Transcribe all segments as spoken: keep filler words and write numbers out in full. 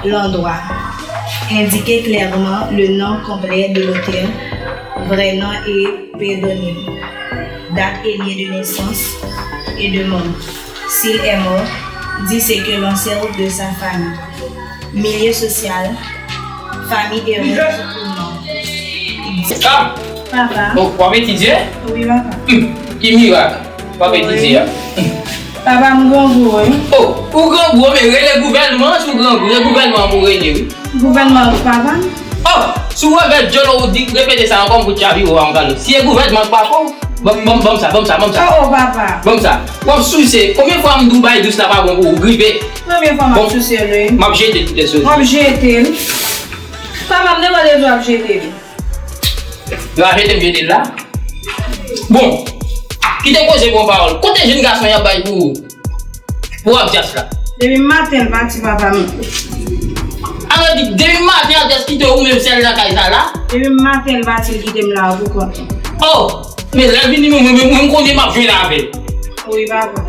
L'endroit. Indiquez clairement le nom complet de l'auteur, vrai nom et pseudonyme, date et lieu de naissance et de mort. S'il est mort, dites ce que l'on sait de sa famille. Milieu social, famille heureuse ou non. Papa! Oh, w ap etidye? Wi, papa. Hmm, ki mirak! W ap etidye a. Papa, m grangou, wi. Oh, ou grangou, men rele gouvènman an si w grangou. Se gouvènman an pou w rele, wi. Gouvènman an, papa? Oh, si w revè djòl ou di, repete sa ankò, m fout chapiwo a yon kalo. Si e gouvènman an k pa fè w, ban m, ban m, ban m sa, ban m sa, ban m sa. Oh, oh, papa. Ban m sa. W ap souse. Konbyen fwa m di w bay dous la pa bon pou ou? Gripe. Premye fwa m ap souse l, wi. M ap jete l, kite sou. W ap jete l. Papa, m te mande di w ap jete l. Yo a jete m jete l la. Bon, kite koze bon pawòl. Kote jèn gason y ap bay pou, pou Abdias la? Depi maten l pati, papa m. Alò di, depi maten Abdias kite ou menm sèl nan kay sa la? Depi maten l pati, l kite m la pou kont mwen. Oh, men lè l vini, mwen, mwen, mwen, mwen konnen m ap jwenn avè l. Wi, papa.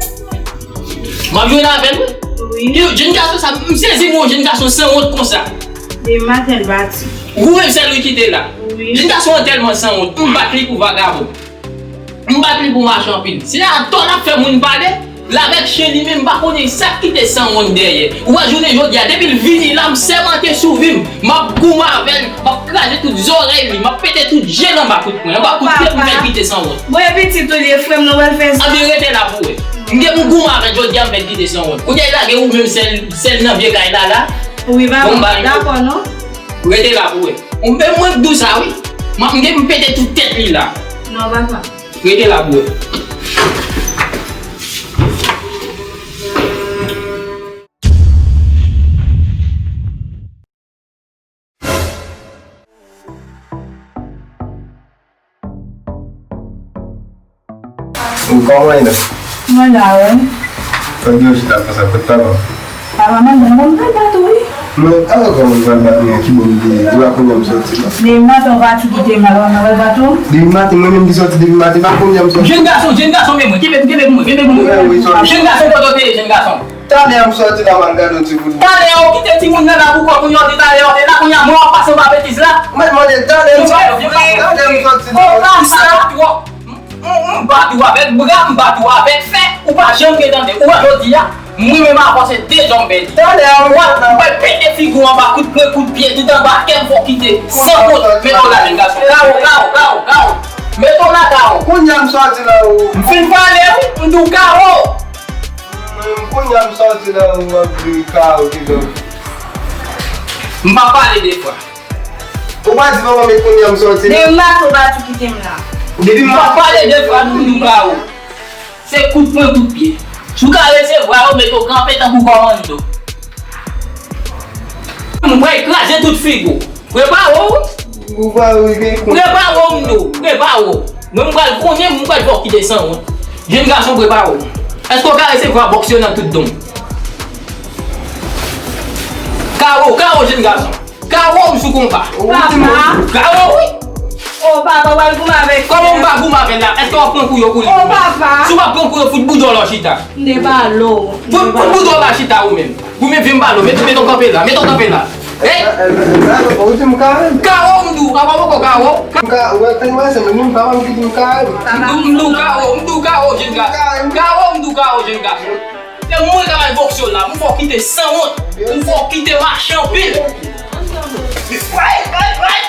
M ap jwenn avè l, wi. Wi. Yo, jèn gason sa, m sezi mwen, jèn gason sanwont konsa. Depi maten l pati. Ou menm sèl ou kite la. Wi. Jèn gason an tèlman sanwont, m bat li pou vagabon. M bat li pou machanpil. Se atò l ap fè moun pale, l avèk chen li menm, m pa konnen sa k kite sanwont dèyè. Ou wè jounen jodi a, depi l vini la, m sèmante sou vi m, m ap goumen avè l, m ap kraze tout zòrèy li, m ap pete tout je l anba kout pwen, anba kout pye pou m fè l kite sanwont. Bon, e pitit ou li ye, frè m, nou pral fè sa. Anben rete la pou wè. M gen pou goumen avè l jodi a, m fè l kite sanwont. Kounye a, l lage ou menm sèl, sèl nan vye kay la la. Wi, papa. Bon, m ba li. Dakò, non? Rete la pou wè. Ou menm mwen k di w sa, wi. M ap, m gen pou pete tout tèt li la. Non, papa. Rete la pou wè. Ou kòman ye la? Mwen la, wi. Sa gen yon chita konsa, kot papa? Papa, mwen, mwen, mwen pral bat ou, wi. Men, alò kòman m pral bat ou, ki bò m te ye? Ou la kounye a m sòti la. Men maten w pati kite m la, papa, mwen pral bat ou. Depi maten, mwen menm ki sòti depi maten, pa kounye a m sòti. Jèn gason, jèn gason, men mwen, kenbe, kenbe pou mwen, kenbe pou mwen. Wi, wi, sòti. Jèn gason, kote w te ye, jèn gason? Talè a m sòti la, m al gade yon ti foutbòl. Talè a ou kite timoun nan la pou kò, kounye a w di talè a w te la, kounye a mwen w ap pase anba betiz la. Mwen mande talè m sòti la. Ou pa sa twòp. M, m, m bat ou avèk bra, m bat ou avèk fè, ou pa janm gen tande. Ou wè jodi a, mwen menm avè w se de zòm bèl. Talè a ou wè, m pral pete figi w anba kout pwen, kout pye, tout anba kè m fè w kite. San kont, men w la jèn gason. Kawo, kawo, kawo, kawo. Mete w la kawo. Kounye a m sòti la ou. M fin pale wi, m di w kawo. Mwen, kounye a m sòti la, ou ap di kawo ki dòk. M pa pale de fwa. Ou pa di manman men kounye a m sòti la. Depi maten w pati kite m la. Depi m pa pale de fwa, m di w kawo. Se kout pwen, kout pye. Si w ka resevwa yo, mete w kanpe tankou kòmando. M pral kraze tout figi w. Prepare w wi. Ou pa wi gen kont. Prepare w m di w. Prepare w. Mwen m pral konnen, m pral fè w kite sanwont. Jèn gason, prepare w. Èske w ka resevwa bòks yo nan tout don? Kawo, kawo, jèn gason. Kawo m sou konba. Papa. Kawo wi. O papa, w al goumen avèk. Kòman m pa goumen avè l la? Èske w ap pran kou yo pou li? O papa. Si w pa pran kou yo, fout boudon w la chita. M te pale w. Fout, fout boudon w la chita ou menm. Ou menm vin pale w. Mete, mete w kanpe la. Mete w kanpe la. Hey! Ou di m kawo? Kawo m di w. Apa poko kawo? M ka, ou wè, ou wè, se menm papa m ki di m kawo. M di w, m di w kawo, m di w kawo, jèn gason. Kawo m di w kawo, jèn gason. Se mwen k ap bay bòks yo la, m fè w kite sanwont, m fè w kite mache anpil. Vay, vay, vay,